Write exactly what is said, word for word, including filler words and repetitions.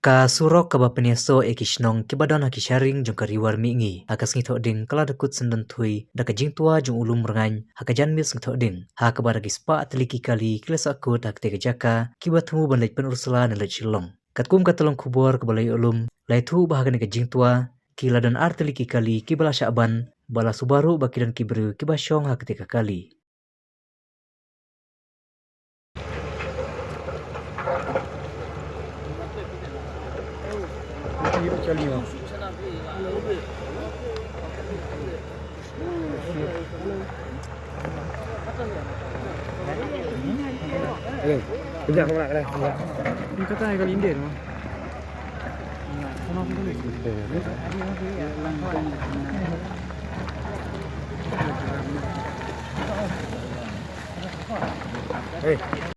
Ka surok kaba pynïasoh ïa ki shnong kiba don ha ki sharing jong ka Ri War Mihngi ha ka Sngi Thohdieng ka la da kut syndon thui da ka jingtwa jong u lum rngaiñ ha ka janmiet Sngi Thohdieng, ha kaba da ki spah tylli ki kali ki la sahkut ha katei ka jaka kiba thmu ban leit pynursa ne leit Shillong. Katkum ka tyllong khubor kaba la ïoh lum, la ïathuh ba ha kane ka jingtwa ki la don ar tylli ki kali kiba la shah ban, ba la suba ruh ba ki don ki briew kiba shong ha katei ka kali.